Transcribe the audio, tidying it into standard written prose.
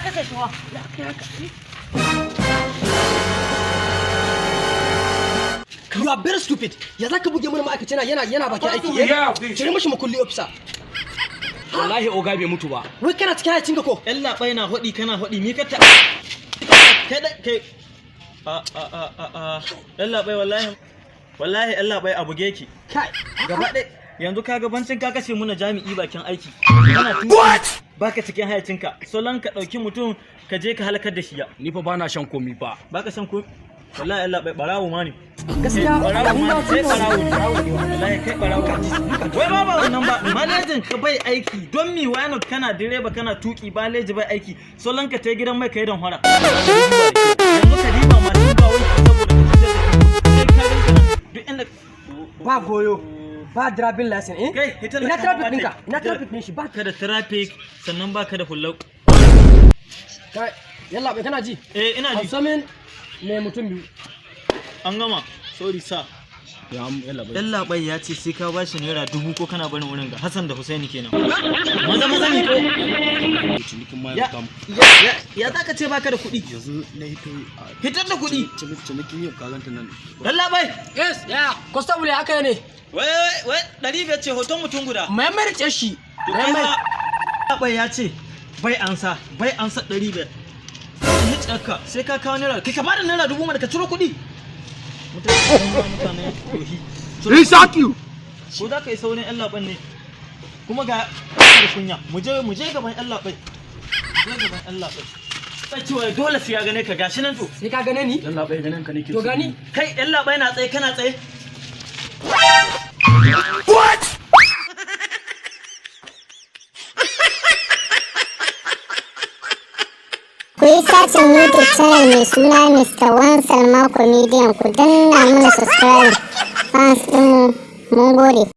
Kashe shi wa. Ya kai haka? You are very stupid. Ya zaka buge mana ma'aikaci yana bakin aiki, eh? Cire mishi makulli, officer. Wallahi oga bai mutu ba. Wai kana cikin hayacinka ko? Yallaɓai na haɗi, kana haɗi mi ka ta kai da kai a a a a a yallaɓai, wallahi wallahi yallaɓai, a buge ki. Kai. Gaba ɗaya yanzu ka ga bancin ka kashe muna jami'i bakin aiki, kana tuki baka cikin hayacinka, solon ka ɗauki mutum ka je ka halakar da shi ya. Ni fa bana shan komi fa. Baka san ko? Wallahi yallaɓai, ɓarawo ma ne. Gaskiya. Ɓarawo ma ne, kai ɓarawo ne, wallahi kai ɓarawo ne. Wai ba wannan ba, malejin ka bai aiki don mi? Why not? Kana direba, kana tuki, maleji bai aiki, solon ka ta gidan mai kai don hora. Yanzu ka diba mashin ba wai saboda ka cutar da kai, sai ka ganka nan duk inda. Ba goyo. Ba driving license, eh? Kai, ita Ina traffic ɗinka? Ina traffic ɗin shi ba? Ka da traffic, sannan baka da hular. Kai, yallaɓai, kana ji? Eh, ina ji. An min mai mutum biyu. An gama. Sorry, sir. Ya yallaɓai. Yallaɓai ya ce sai ka bashi ₦1000 ko kana barin wurin ga Hassan da Husaini kenan. Maza maza ne ko? Cinikin ma Ya ya kamu. ya ya za ka ce baka da kuɗi? Yanzu na hito a Hitar da kuɗi. Cinikin yau ka ganta nan. Yallaɓai. Yes, yeah. Constable, haka ne. Wai wai wai, 500 ce hoton mutum guda. Mai mai ce shi. To Mai kai mai. ma, yallaɓai ya ce bai ansa 500. Ni sai ka kawo naira, kai ka bada ₦1000 mana, ka ciro kuɗi. Mutane yohi. He shot you. Ko za ka yi saurin yallaɓan ne? Kuma ga da kunya, mu je gaban yallaɓai, mu je gaban yallaɓai. Sai cewa dole sai ya gane ka, gashi nan to. Sai ka gane ni? Yallaɓai, ganin ka nake To gani? Kai, yallaɓai na tsaye, kana tsaye. What? Ku yi searching YouTube channel mai suna Mr. One Salma Comedian, ku danna mana subscribe. Fans ɗinmu, mun gode.